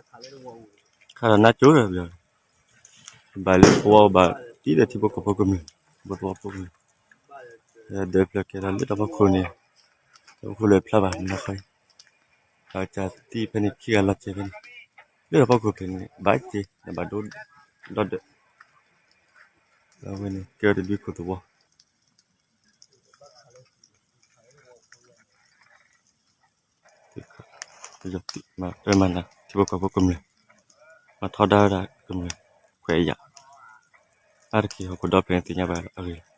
ခါဒီးနါကၠိဒီးပယီၤ, ဘၣ်လၢသဝီဘၣ်တံၢ်ဒီးထံဖိကီၢ်ဖိကမျၢၢ်, ထံဖိသဝီဖိကမျၢၢ်, ဒီးဖျၢၣ်ကဲထီၣ်လၢတၢ်ဖီခိၣ်န့ၣ်, တၢ်ဖီခိၣ်လၢဖျါဘၣ်နီၢ်ခီအံၤ, ဒီးကသံၣ်ဖဲန့ၣ်ခံဂၤလီၤစဲးဖဲန့ၣ်, လၢတၢ်ဖီခိၣ်ဖဲန့ၣ် ဘၣ်စ့ၢ်ဒီးဘၣ်ဒိဒီဒၢး, အဝဲန့ၣ်ကဲဝဲတဒုခိၣ်သဝီ ပယီၤသုးမၤတၢ်မၤနၤ ထံဖိကီၢ်ဖိကမျၢၢ်, မၤထီဒါဝဲဒၣ်ကမျၢၢ်ခွဲးယာ်, အါတက့ၢ်ဟီၣ်ခိၣ်ဒီဖျၢၣ်န့ၣ်သ့ၣ်ညါဘၣ်အဂ့ၢ်လီၤ.